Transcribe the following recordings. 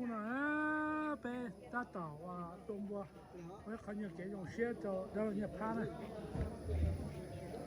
Hnub no peb tab tom ua tua npua, ua ib qho nyuag kev zoo siab rau dab laug Nyiaj Phab na.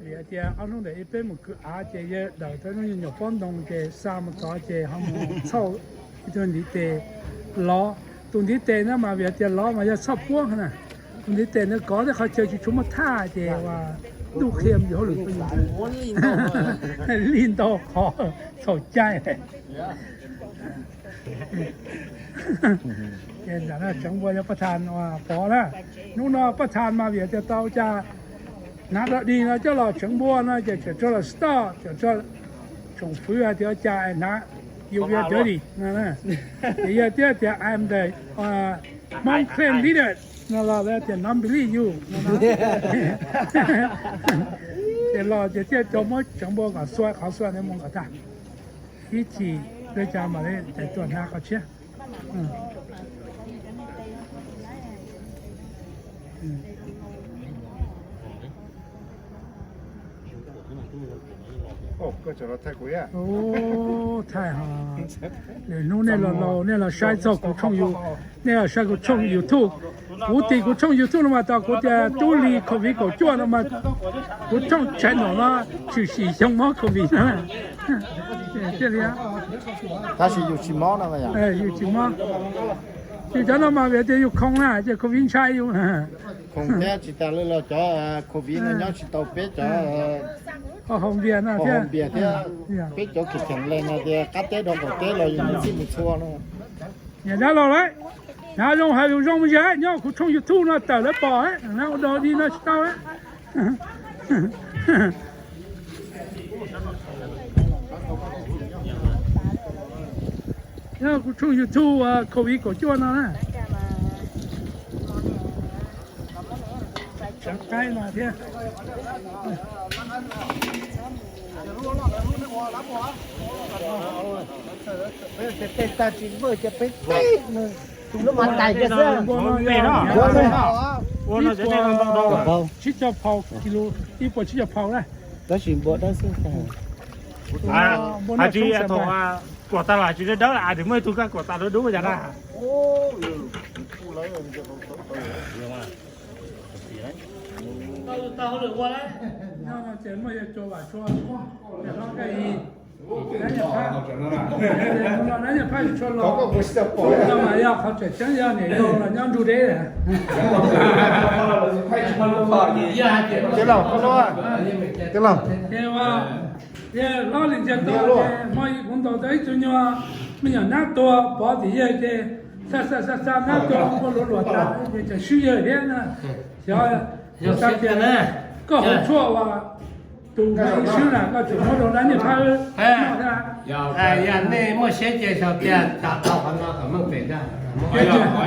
Vim hais tias ob hnub ntawd peb mus kwv av ces yawg daws tau ib lub nyuag nyuam pob ntoo ces xa mus tod ces ho mus txhauj ib tug ntiv tes lov. Tus ntiv tes na mas vim hais tias lov mas yog txhoj puab na. Tus ntiv tes ntawd kov tej qhov chaw tsis tshua muaj thaj ces ua ntuj qhia mus hauj lwm pes li ntau qhov txhaum caij. Ces ntawm no tseev npua yog Paj Thas Pov na. Hnub no Paj Thas mas vim tias tau ua cas hnav dog dig no coj los tseev npua no ces tseem tso los stock, tseem tso tsoom fwv hais tias ua cas es hnav you will dirty no. Ces yog thiaj tias I am the Hmong clan leader no los lawv tias non believe you no. Ces los ces thiaj tau muab tseev npua kom xua qhov xua ntawd mus kom tag. Ib chim li cas mam li tuaj hnav qhov tshiab. Thaij ho, lwm hnub nej los laus nej los saib txog kuv tshooj, nej los saib kuv tshooj YouTube. Kuv tim kuv tshooj YouTube no mas tau kuv tias Tub Lis covid kaum cuaj no mas kuv tshooj channel no tshwm sim xyoo mob covid no. Thiaj li, tab sis yus tsis mob no, yus tsis mob. Ces cov no mas vim tias yus khoom na ces covid ntshai yus. Khoom thiab tsis tas li los cov covid no nyob tsis tau peb cov haus npias no thiab, npias thiab peb cov kis cheem le no tias qab teb dhau qaum teb los yus mus txhij mus txhua no. Niam dab laug lawm, hnav zoo hais lus zoo me ntsis nyob kuv tshooj YouTube no tawm lawv pom na, ua dog dig no tsis tau. Nyob kuv tshooj YouTube covid kaum cuaj no na. Tseev qaib no thiab. Peb tej tag tsis vwj ces peb teb, tus lub mas tais kiag xwb. Tsib caug phau kis lus, ib puas tsib caug phau na. Tab sis npua dawb xwb. Hais tsis thaum kuam tas los tsis dawb dawb, a, tsis muaj ib tug koj kuam tas dub dub cas na. Yog qhov tseem ceeb yog niam yau los nyob nrug deb. Tij laug, tij laug, hlob Lis Ntxhias tau ces hmo kuv ntaus tau ib tug nyuag me nyuam nab tua pov tim yawg ces xa xa xa xa nab tua ua luam luam tas ces tseem swb yawg thiab na. Xyov, xyov tias koj hauv tshuaj uas tus ib swb na koj tseem muab rau dab Nyiaj Phab noj thiab. Yog nej muaj siab ces xyov tias tau qhov no kom meej pem ntag.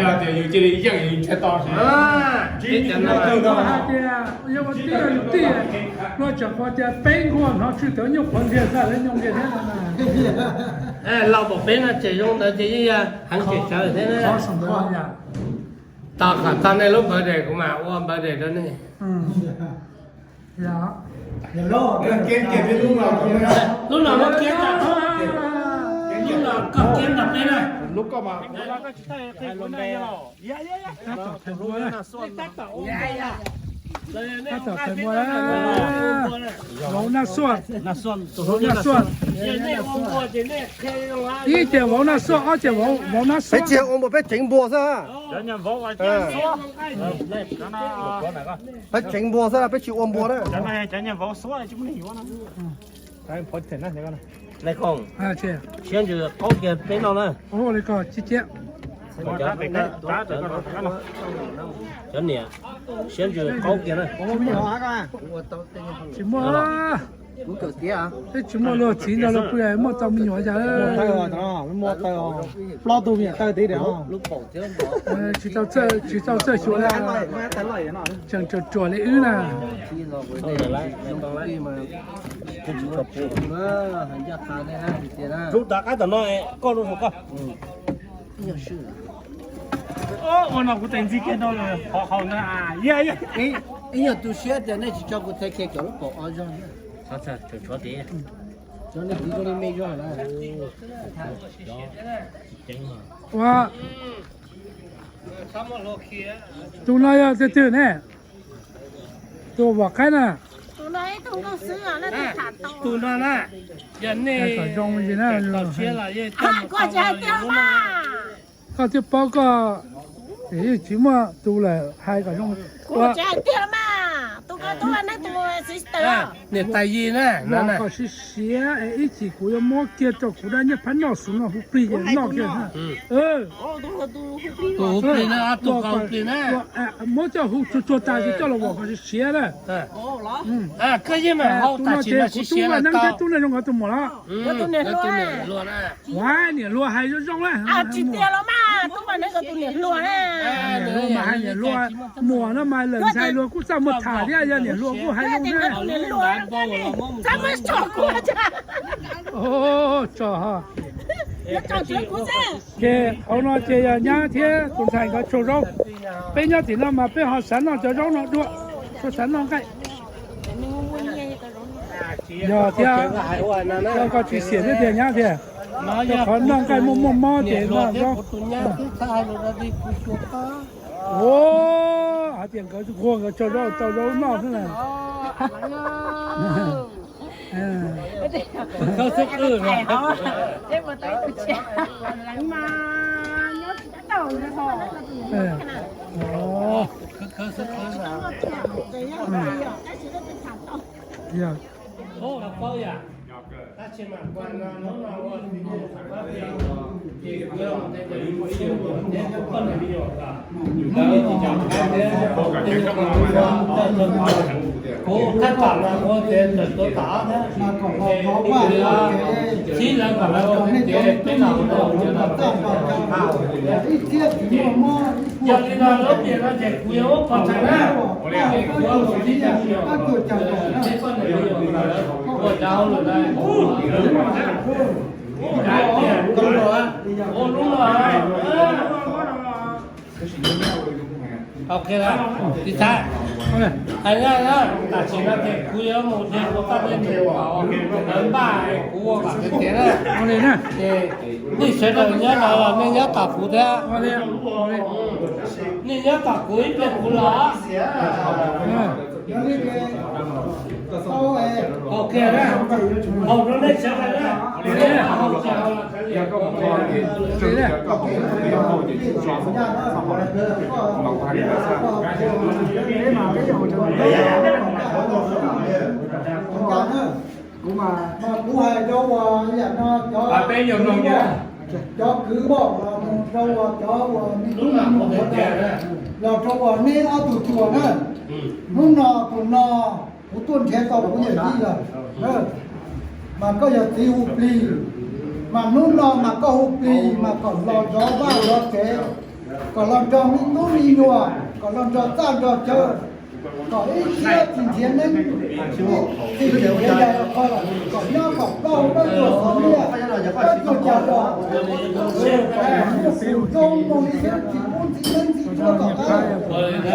Yog tias yus cia li yeej yus nrhiav tau. Hais tias yog ua tij yog yus tij, luag tseem qhuas tias peb nkuaj hnov tsw tawv nyuj qhuav ntxiag xa lawv nyoo ntiag thiab no. Lauj, pom peb no tseem zoo ntawd ces yeej yog heev tseem tsawv thiab na. Tos kom tag nej lub npawv des kuv mam ua npawv des rau nej. Lub no muab kiab, lub no koj kiab nrog peb na. Vauv Naj Xuaj, vauv Naj Xuaj. Ib ces vauv Naj Xuaj, ob ces vauv Naj Xuaj. Peb tsis ua npua, peb tseev npua xwb. Peb tseev npua xwb, peb tsis ua npua na. Siab ntsws qaub kiag peb noj na. Cov niam, siab ntsws qaub kiag na. Tsis muaj, peb tsis muaj luag txiv nrog luag pw muaj tau me nyuam cas. Plaub tug me nyuam tawg tid. Tsis tau txawj xyuas li, tseem ruam ruam li wb na. Lub rov qab tom no, koj lub hauv koj. Ua no kuv tes ntxi kiag no, qhov hauv na. Ib nyuag tu siab tias nej tsis tso kuv txhais kiag cov lub paum ob zog. Ua, tus no yog tus twg ne? Tus Vam Qaib na. Tus no na, yog nej tau siab los yeej coj mus tau los lwm lub no. Koj twb paub koj, yeej tsis muaj tus lawm hais kom zoo. Niam tais Yis na, koj siv siab es ib chim kuv yuav muab kiag rau kuv dab nyiaj phab noj su no hu plig ces noj kiag. Tus hu plig na, tus hu plig na. Muab coj hu tsuag tsuag tas ces coj los vom kom siav siav na. Koj yeej mam hau tas sim no siav siav na, tub neeg zoo nkawd tus muam los. Ua, niam hluas hais zoo zoo na. Tsis tias los mas, tub mas neb tus niam hluas na. Niam hluas mas hais niam hluas, muam no mas lawm ntxhais luag kuj txaj muag tham thiab, yog niam hluas kuj hais zoo na. Tso, ces hauv no ces yog nyab thiab tus ntxhais nkawd tsau zaub. Peb nyob tim no mas peb ho xav noj cov zaub no dua, tsis xav noj nqaij. Yog thiab, koj tsis xiam thiab tiag nyab tiag. Rau qhov noj nqaij muaj muaj mob ces noj zaub. Hais tias nkawd hu nkawd tsau zaub tau zaub noj xwb na. Kuv thaj tom no kuv tias tawm tuav tom, txib lawv kom lawv ua tiav peb los ua tau tiav los txaj nrog tau ha. Yog li no lub tiam no ces kuv yuav muab pov tseg na, kuv ua tus txib cov me nyuam, peb poj niam me nyuam kom lawv ua cov hauj lwm na. Ua lub no. Ok, tis txhais, hais na, tam sim no ces kuv yuav mus de kuv paj dej mus kom lawv npaj, kuv ua kom tiav tiav na. Ces nej sawv daws nyob no los nej nyob tom kuv thiab. Nej nyob tom kuv ib pliag kuv los. Ok, haus rau nej sawv daws na. Kuv mas kuv hais rau uas yam no cov, cov kwv poj los rau uas cov uas me tub me nyuam los rau uas neb ob tug tuag na. Hnub no tus no kuv tuaj nrhiav tau kuv yawm yij lawm, mas koj yog txiv hu plig, mas hnub no mas koj hu plig mas kom los zov vaj zov tsev, kom los nrog me tub me nyuam, kom los nrog txaj nrog chaw, kom ib siab tsis nrhiav neeb, tsis nrhiav yaig qho, kom nyob kom plaub hau plaub tug xov liaj, plaub tug cag los, kom muaj xus zoo mus li xwb, tsis pub ntxiv neeb ntxiv tsuab tom qab.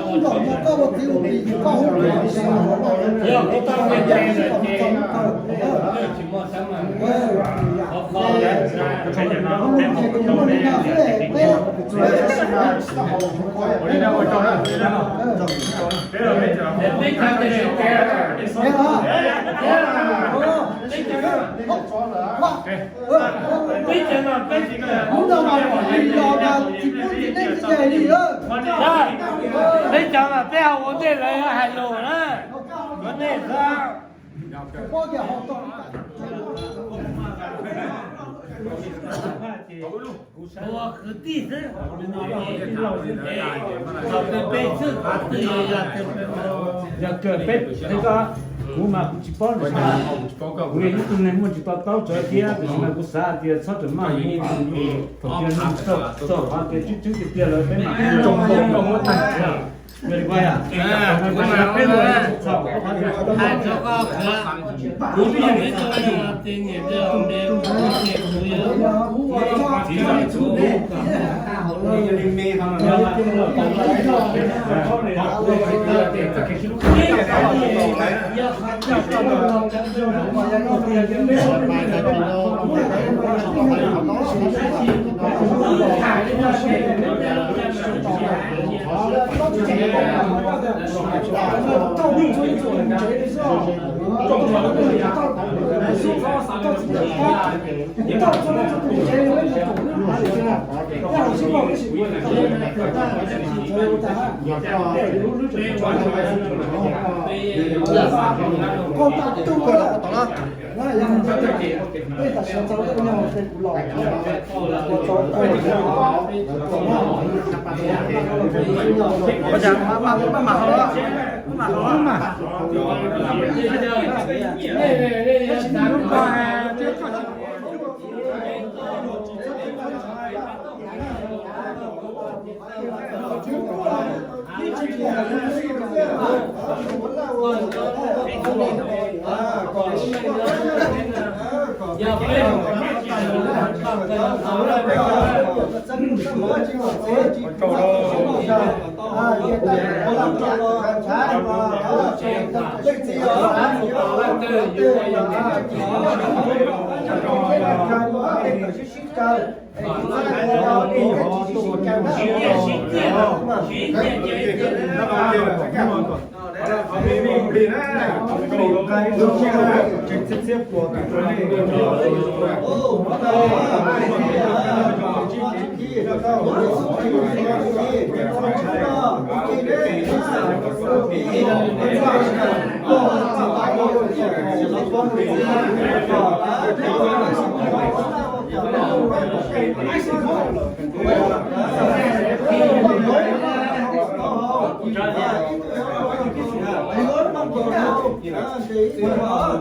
Hnub no koj ua txiv ua plig koj hu plig, peb cov mas peb hauv ua ntej lawv hais lus na, yuav nej xwb. Ua kwv tij xwb, thaum twg peb xwb qhov twg yog, yog kawg peb, kuv mas kuv tsis paub, kuv yog ib tug neeg muaj tsis to taub tsawv thiab, tiam sis mas kuv xav hais tias txhob rawm maj, thaum tias neeg txog qhov tias tswb tswb tiag tiag lawm peb mam zoo zoo muab tag. Kuv mam hais rau koj khwv, kuv tsis tau nyiam tej me nyuam, kuv tsis tau nyiam tej me nyuam, kuv yuav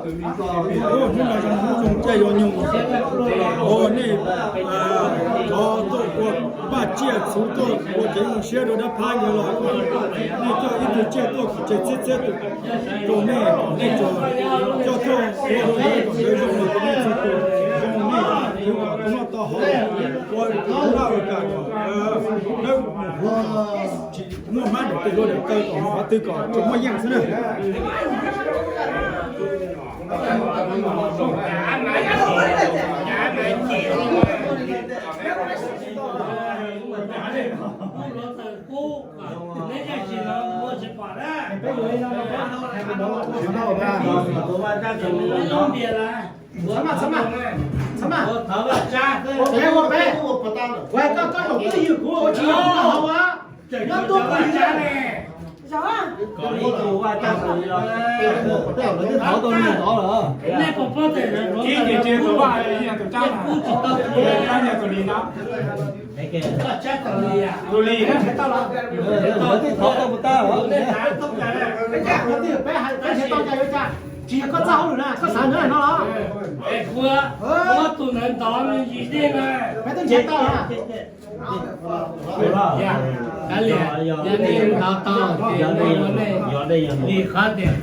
Hnub no zoo hnub zoo caij zoo nyoog, nej thov tuaj ua paj tsiaj txhu tuaj ua kev zoo siab rau dab phab ntawd los, nej coj ib tug tsiaj tuaj txhiab txhiab tus rau nej, nej tsuas coj tuaj ua rau lawv kom lawv zoo los nej txhua tus zoo, nej khwv kom tau noj tau haus, ua ua laj ua kam kom dawb mus huv, tsis muaj hmab daim tawg hluas daim taw kom mus qhov twg kom tsuas muaj yeej xwb na. Txhob maj, txhob maj, txhob maj. Ua peb, ua peb, ua peb. Ua koj, koj zaum twj ywm kuv ua tsis yog kuv hauv as. Nyob tuaj kuv ua ne. Nej puas paub tias tus vaj tus tsab, tus tsab yog tus li no. Tus li nrhiav tau los? Tus li thov tau puas tau? Peb hais peb nrhiav tau cas yuav cas? Tsis yog koj txaj hauj lwm na, koj xav ntawd no los? Kuv muab tus ntawd ntov me ntsis dej na. Peb twb nrhiav tau na. Kav liam, yog nej ntov tau ces nej ua nej, vim qhov tias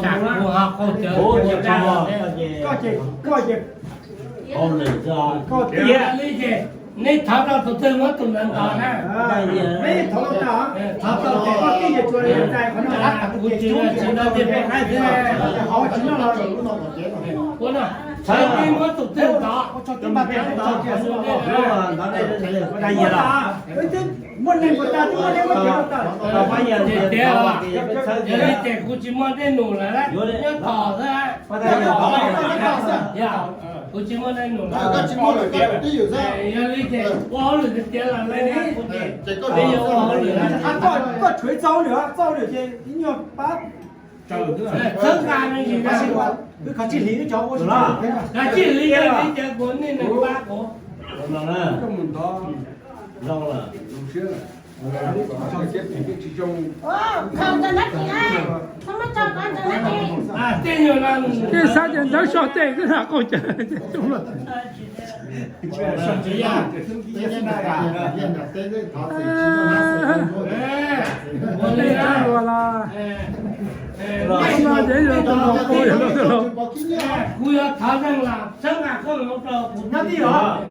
tsam kuv ho qaug cawv kuv tsis tau. Koj ces, koj ces, koj tiag li ces nej thov tau tus twg muab tus ntawd ntov na. Thov tau ces koj tij ces tsuas li tais qhov no, kuv tsis tsis tau tias peb qaib xwb. Hauv tsis noj los. Ua no, nej muab tus twg ntov. Muaj neeg puas tas, twb muaj neeg muab tiav tas. Tiav, yog li ces kuv tsis muaj dej num lawm, nyob tom xwb. Kuv tsis muaj dej num lawm. Yog li ces ua hauj lwm tiav los lawm, kuv ces peb yuav ua hauj lwm. Koj tshuav txoj hauj lwm, txoj hauj lwm ces ib nyuag pab. Txhawb nqa me ntsis, wb kho tsij hliv wb cov ua, kho tsij hliv li cas kuv nej nws pab kuv. Koj mus ntov zoo lawm. Tej xav tias ntawv soj tej xwb na, qaug cawv. Kuv yuav thov zeej los txhawb nqa koj mus rau kuv nyob tij os.